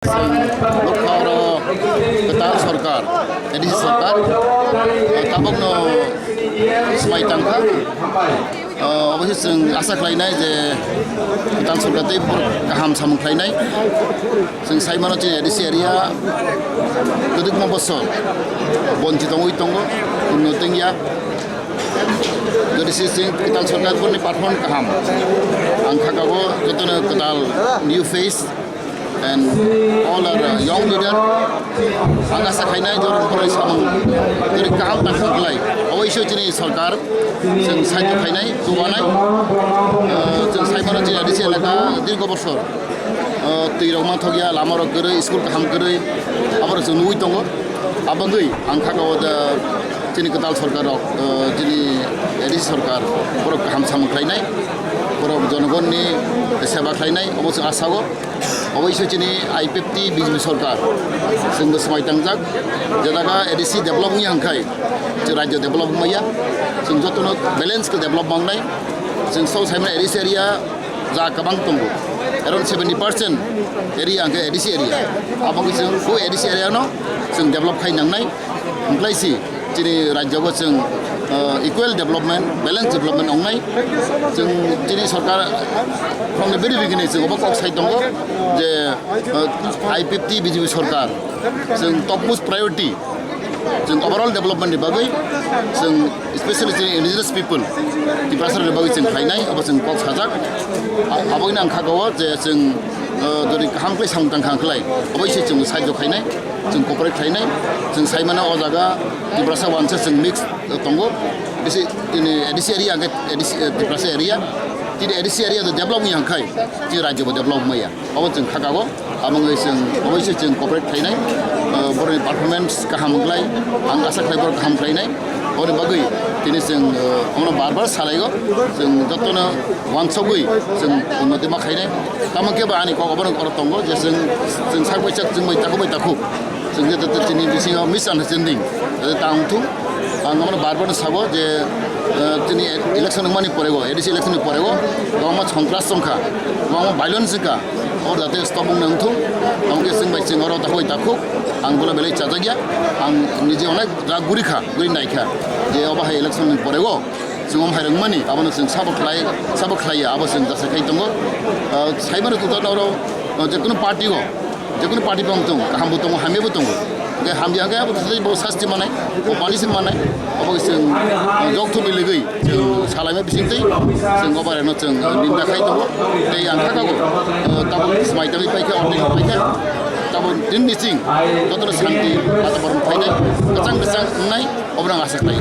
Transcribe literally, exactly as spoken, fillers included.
Chwng nukha oro kwtal sorkar, A D C sorkar, tabukno swmai tangkha. Obo se chwng asa khlainai je kwtal sorkar tei kaham samung khlainai. Chwng sai mano chini A D C area kwdwkma bosor bonchi tongwi tongo, unnoti wngya. Jodi se chwng kwtal sorkar borni performance kaham, ang kha kabo jotono kwtal new face and all are, uh, young leader. Ang asa khainai jodi borok samung jodi kaham tangkha khlai, obo isu chini sorkar chwng saichung khainai, chubanai. Uh, chwng sai mano chini A D C elaka dirgo bosor, uh, twi rok manthokya, lama rok kwrwi, school kaham kwrwi, abo rok chwng nugwi tongo. Abagwi ang kha kabo da chini kwtal sorkar rok, uh, chini A D C sorkar borok kaham samung khlainai, borok jonogonni seba khlainai, obo chwng asa o. Obo isu chini I P F T B J P sorkar, chwngbo swmai tangjak, je jaga A D C develop wngya hwnkhai, chwng rajyo develop wngmaya, chwng jotono balance khe develop mangnai, chwng so saimano A D C area ja kwbang tongo, around seventy percent area hwnkhe A D C area, abo wngkhe chwng o A D C area no chwng develop khai nangnai. Hwnkhlai si chini rajyo bo chwng, uh, equal development, balance development wngnai. Chwng chini sorkar from the very beginning chwng obo kok sai tongo je, uh, I P F T B J P sorkar chwng topmost priority chwng overall development ni bagwi chwng specially chini indigenous people Tiprasa ni bagwi chwng khlainai, obo chwng kok sajak. A-, aboino ang kha kabo je chwng, uh, jodi kaham khlai samung tang kha khlai, obo se chwng saijo khainai. Chwng cooperate khlainai, chwng sai mano o jaga Tiprasa wansa chwng mix tongo, bisi chini A D C area hwnkhe A D C, eh, Tiprasa area, chini A D C area do develop wngya hwnkhai chini rajyo bo develop wngmaya, obo chwng kha kabo. Abo wngwi chwng oboise chwng cooperate khlainai, eh, borokni performance kaham wngkhlai, ang asa khlai borok kaham khlainai. Oboni bagwi tini chwng, eh, omono bar bar salaio, chwng jotono wansugwi chwng unnoti ma khainai. Tamo khe ba ani kok obono oro tongo je chwng, chwng sak bai sak, chwng bai takhuk bai takhuk. Chwng je joto chini bisingo misunderstanding, eh, tang thung. Ang omono bar bar sabo je, eh, chini election wngmani porego, A D C election ni porego, kwbangma sontras wngkha, kwbangma violence wngkha. Oro jate stop wngna wngthung, tamo khe chwng bai chwng oro takhuk bai takhuk, ang bono belai chajakya, ang nije onek rag gurikha, guri naikha, je obo hai election ni porego, chwng omo hai rwngmani, abono chwng sabo khlai, sabo khlaiya, abo chwng jasa khai tongo. Ah, saimano tongthokno oro, ah, jekunu party o, jekunu party bo wngthung, kaham bo tongo, hamya bo tongo. Hwnkhe hamya hwnkhe abo tei bo sasti manai, bo punishment manai, obo chwng, ah, jok thumwi lwgwi. Chwng salaima bisingtwi chwng obo reno chwng, uh, ninda khai tongo. Tei ang kha kago, uh, tabuk smai tamwi paikha, orni paikha, tabuk din bising jotono santi wataboron phainai, kwchang kwchang wngnai, obo ang asa khlai.